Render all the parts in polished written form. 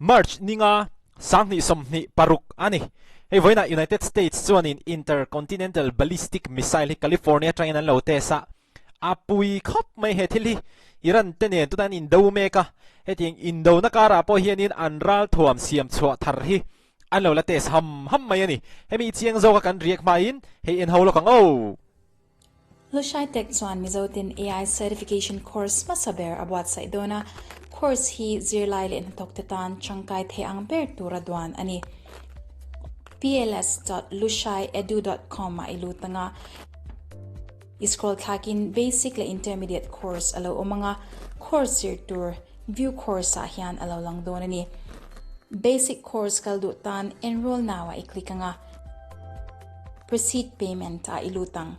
March ninga 2026 ani. Hei vawiinah United States chuanin Intercontinental Ballistic Missile hi California atangin an lo test a, a pui khawp mai he thil hi. Iran te nen tunah an indo mek a, hetiang indona karah pawh hianin an ralthuam siam chhuah thar hi an lo la test ham ham mai a ni. Hemi chiang zawka kan riak hmain hei en ho lawk ang aw. Lushai Tech chuan Mizotin AI Certification Course hmasa ber a buatsaih dawn a, course hi zirlai leh hnathawkte tan tangkai thei ang ber tura duan a ni. Pls dot lushai edu dot com ah i lut ang a, i scroll thlakin Basic leh Intermediate course a lo awm ang a, course zir tur View Course ah hian a lo lang dawn a ni. Basic course kal duh tan Enroll Now ah i click ang a. Proceed payment ah i lut ang.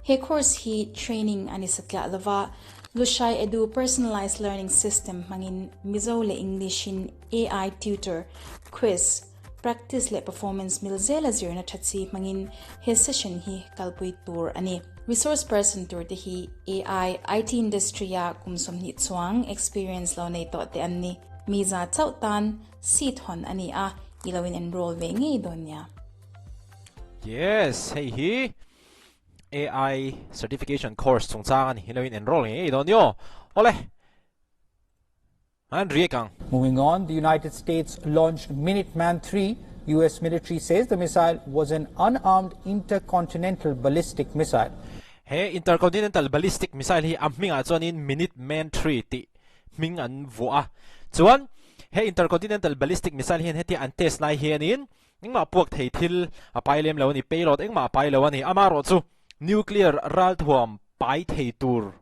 He course hi training a ni satliah lova, Lushai Edu Personalized Learning System hmangin Mizo leh English in AI tutor, quiz, practice leh performance mil zela zirna tha chi hmangin he session hi kalpui tur a ni. Resource person tur te hi AI, IT industry a kum 20 chuang experience lo nei tawh te an ni. Mi za chauh tan seat hawn a ni a, i lo in enroll ve ngei dawn nia. Yes, hei hi AI certification course chungchang a ni. Hilo in enroll ngei ngei dawn ni aw. Awle. An riak ang. Moving on, the United States launched Minuteman 3. US military says the missile was an unarmed intercontinental ballistic missile. He intercontinental ballistic missile hi a hmingah chuanin Minuteman 3 tih hming an vuah a. Chuan he intercontinental ballistic missile hian hetia an test lai hianin Engmah puak thei thil a pai lem lo a ni, payload engmah a pai lo a ni. Amaherawhchu, nuclear ralthuam pai thei tur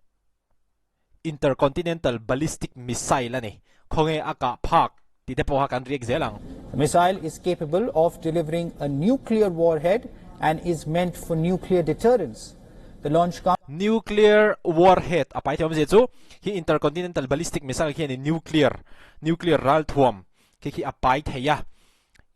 intercontinental ballistic missile a ni. Khawnge a kah phak tih te pawh kha kan riak zel ang. The missile is capable of delivering a nuclear warhead and is meant for nuclear deterrence. The launch comes. Nuclear warhead a pai thei awmzia chu hi intercontinental ballistic missile khianin nuclear, nuclear ralthuam khi khi a pai thei a.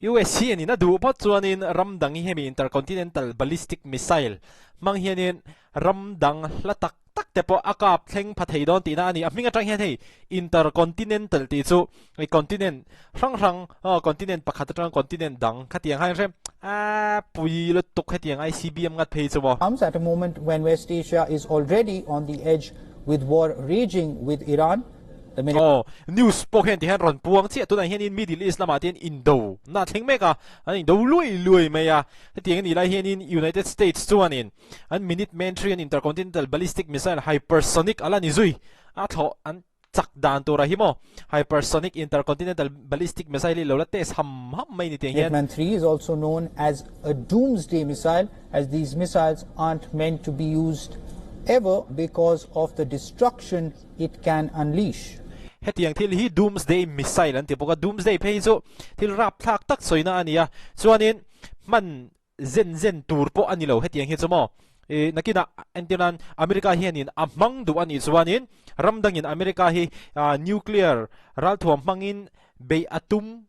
US hianin a duh phawt chuanin ram dang hi hemi intercontinental ballistic missile hmang hianin ram dang hla tak tak te pawh a kap thleng pha thei dawn tihna a ni. A hming atang hian hei intercontinental tih chu hei continent hrang hrang aw continent pakhat atanga continent dang khatiang kha hrem a pui lutuk hetiang ICBM ngat phei chu maw. Comes at a moment when West Asia is already on the edge with war raging with Iran. Aw, news pawh hian tihian rawn puang chiah tunah hianin Middle East lamah te hian indo na a thleng mek a, an indo luai luai mai a, hetiang a nih lai hianin United States chuanin an Minuteman 3 an intercontinental ballistic missile hypersonic a la ni zui a thlawh an chak dan turah hi maw hypersonic intercontinental ballistic missile hi lo la test ham ham mai ni tiang hian. Minuteman 3 is also known as a doomsday missile as these missiles aren't meant to be used ever because of the destruction it can unleash. Hetiang thil hi Doomsday Missile an ti bawk a, Doomsday phei hi chu thil rapthlak tak sawina a ni a, chuanin hman zen zen tur pawh a ni lo hetiang hi chu maw. I nakinah entir nan America hianin a hmang duh a nih chuanin ram dangin America hi nuclear ralthuam hmangin beih a tum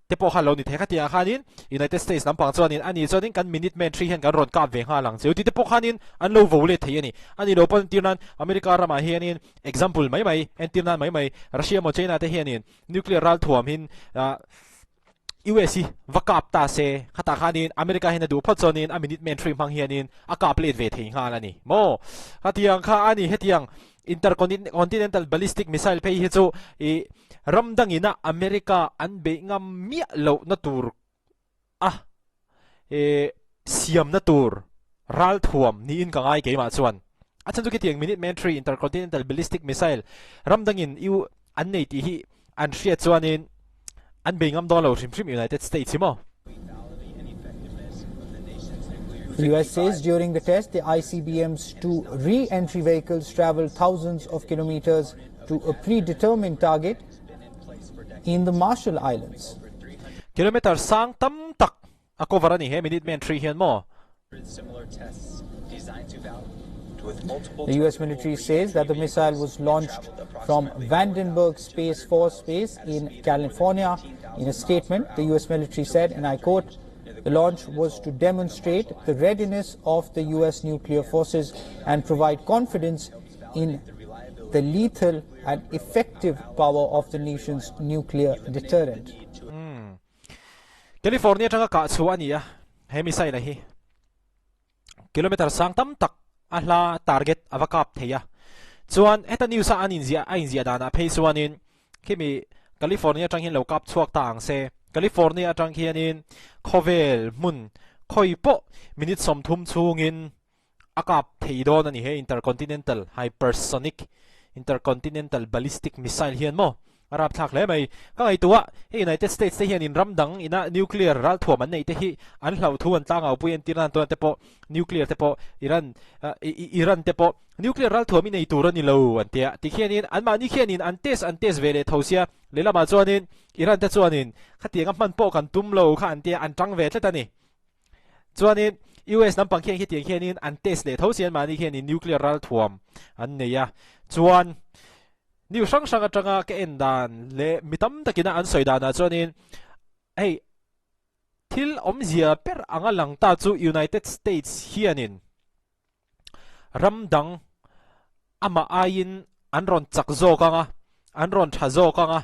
te pawh kha lo ni thei. Khatiang ah khanin United States lampang chuanin ani chuanin kan Minuteman 3 hian kan rawn kap ve nghal ang cheu tih te pawh khanin an lo vo let thei a ni. Ani lo pawh entir nan America ramah hianin example mai mai entir nan mai mai Russia emaw China te hianin nuclear ral thuam hin US hi va kap ta se khatah khanin America hian a duh phawt chuanin a Minuteman 3 hmang hianin a kap let ve thei nghal a ni maw. Khatiang kha a ni hetiang Intercontinental Ballistic Missile phei hi chu i ram dangina America an beih ngam miah lohna tur a i siamna tur ralthuam niin ka ngai keimah chuan. A chhan chu khitiang Minuteman 3 Intercontinental Ballistic Missile ram dangin U an nei tih hi an hriat chuanin an bei ngam dawn lo hrim hrim United States hi maw. The US says during the test, the ICBM's two re-entry vehicles traveled thousands of kilometers to a predetermined target in the Marshall Islands. Kilometer sang tam tak a cover a ni he Minuteman 3 hian maw. The US military says that the missile was launched from Vandenberg Space Force Base in California. In a statement, the US military said, and I quote, the launch was to demonstrate the readiness of the US nuclear forces and provide confidence in the lethal and effective power of the nation's nuclear deterrent. California atanga kah chhuah a ni a, he missile hi kilometer sang tam tak a hla target a va kap thei a. Chuan heta news a an inziah a inziah danah phei chuanin khimi California atang hian lo kap chhuak ta ang se, California atang khianin khawvel hmun khawi pawh minute 30 chhungin a kap thei dawn a ni he intercontinental hypersonic intercontinental ballistic missile hian maw a rapthlak hle mai. Ka ngaihtuah hei United States te hianin ram dang ina nuclear ralthuam an neih te hi an hlauh thu an tlangau pui entir nan tuan te pawh nuclear te pawh Iran Iran te pawh nuclear ralthuam i nei tur a ni lo an tia tikhianin anmahni khianin an test an test ve leh tho sia lehlamah chuanin Iran te chuanin khatianga hman pawh kan tum lo kha an tia an tang ve tlat a ni. Chuanin US lampang khian khitiang khianin an test leh tho si anmahni khianin nuclear ralthuam an nei a. Chuan news hrang hrang atanga ka en dan leh mi tam takina an sawi danah chuanin hei thil awmzia ber anga lang ta chu United States hianin ram dang amah aiin an rawn chak zawk ang a, an rawn tha zawk ang a,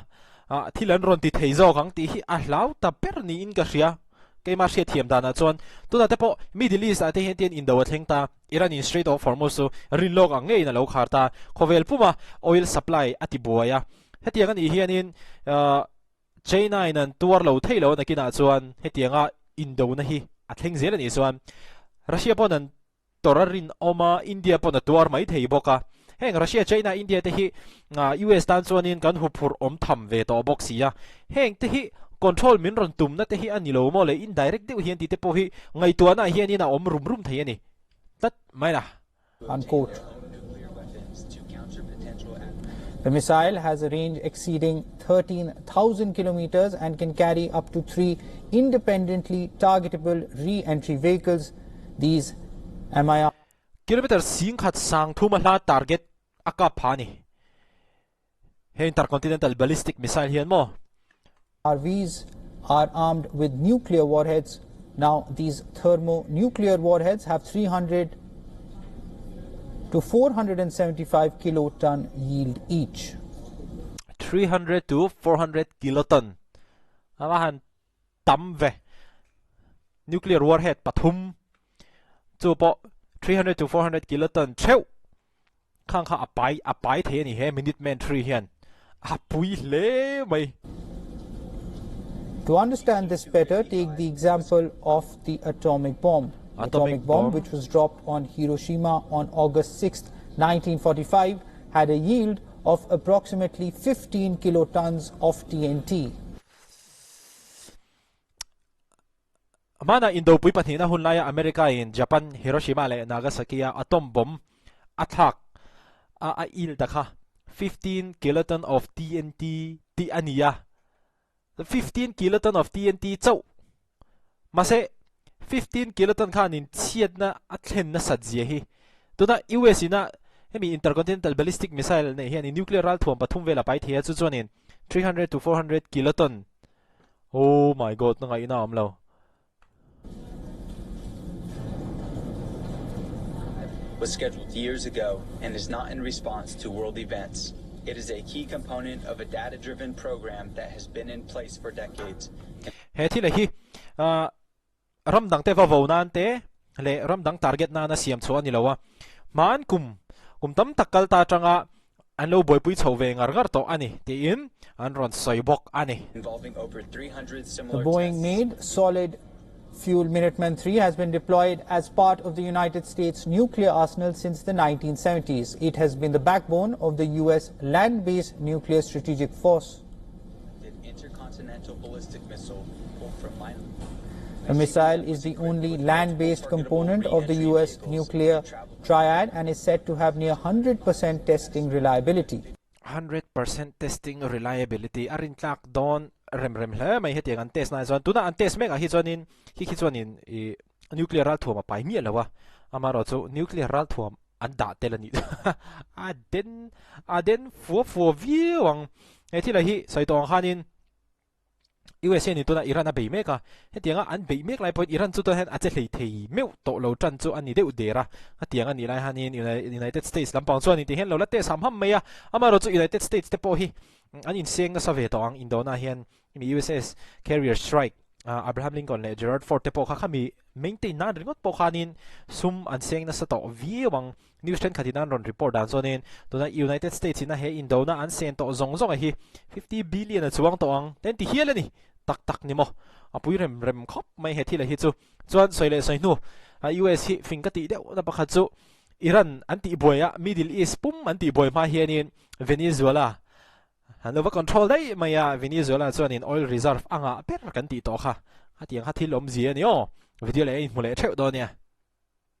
thil an rawn ti thei zawk ang tih hi a hlau ta ber niin ka hria. Keimah hriatthiam danah chuan tunah te pawh Middle East ah te hian tian indo a thleng ta, Iran in Strait of Hormuz chu rinlawk ang ngeiin a lo khar ta, khawvel puma oil supply a ti buai a. Hetiang anih hianin China in an tuar lo thei lo a nakinah chuan hetianga indona hi a thleng zel anih chuan Russia pawn an tawrh a rinawm a, India pawn a tuar mai thei bawk a. Heng Russia, China, India te hi US tan chuanin kan huphurh awm tham ve tawh bawk si a. Heng te hi control min rawn tumna te hi a ni lo maw le, indirect deuh hian tih te pawh hi ngaihtuahna ah hianin a awm rum rum thei a ni tlat mai la. Unquote. The missile has a range exceeding 13,000 kilometers and can carry up to three independently targetable re-entry vehicles. These MIR Kilometer 10,000 sang thuma hla target a kap pha a ni. He intercontinental ballistic missile hian maw? RVs are armed with nuclear warheads. Now, these thermonuclear warheads have 300 to 475 kiloton yield each. 300 to 400 kiloton. A va han tam ve. Nuclear warhead pathum chu pawh 300 to 400 kiloton theuh khang kha a pai a pai thei a ni he Minuteman 3 hian a pui hle mai. To understand this better, take the example of the atomic bomb. The atomic bomb, which was dropped on Hiroshima on August 6, 1945, had a yield of approximately 15 kilotons of TNT. Hmana Indopui pahnihna hun laia America-in Japan Hiroshima leh Nagasaki-a atom bomb a thlak a a yield a kha 15 kiloton of TNT tih a ni a, 15 kiloton of TNT chauh. Mahse, 15 kiloton khanin chhiatna a thlen nasat zia hi tuna US ina hemi intercontinental ballistic missile neih hianin nuclear ralthuam pathum vel a pai thei a, chu chuanin 300 to 400 kiloton Oh my god na ngaihna awm lo. Was scheduled years ago and is not in response to world events. It is a key component of a data-driven program that has been in place for decades. He thil hi ram dang te va vo nan te leh ram dang target nana siam chhuah a ni lo a, hmaan kum kum tam tak kal ta atanga an lo buaipui chho ve ngar ngar tawh a ni tiin an rawn sawi bawk a ni. Involving over 300 The similar Boeing tests. made solid fuel Minuteman III has been deployed as part of the United States nuclear arsenal since the 1970s. It has been the backbone of the US land-based nuclear strategic force. Intercontinental ballistic missile pulled from mine. The missile is the only land-based component of the US nuclear triad and is said to have near 100% testing reliability. 100% testing reliability a rintlak dawn rem rem hle mai hetiang an test na chuan tuna an test mek ah hi chuanin khi khi chuanin ih nuclear ralthuam a pai miah lo a amaherawhchu nuclear ralthuam an dah tel a nih a den a den fua fua viau ang he thil ah hi sawi tawh ang khanin. USA nih tuna Iran a bei mek a, hetianga an beih mek lai pawhin Iran chu tunah hian a che hlei thei meuh tawh lo tan chu a ni deuh der a, hetiang a nih lai hianin United States lampang chuan intih hian lo la test ham ham mai a, amaherawhchu United States te pawh hi an inseng nasa ve tawh ang indona hian hemi USS Carrier Strike Abraham Lincoln leh Gerald Ford te pawh kha khami maintain nan ringawt pawh khanin sum an seng nasa tawh viau ang. News thenkhatin an rawn report dan chuanin tuna United States ina he indona an sen tawh zawng zawng a hi 50 billion a chuang tawh ang te an ti hial a ni. Tak tak ni maw? A pui rem rem khawp mai he thil a hi chu. Chuan sawi leh sawi hnu a US hi fing ka tih deuh na pakhat chu Iran an tih buai a Middle East pum an tih buai hma hianin Venezuela an lo va control daih mai a, Venezuela chuanin oil reserve a ngah ber kan tih tawh kha. Hetiang kha thil awmzia a ni aw. Video leh a inhmu leh theuh dawn nia.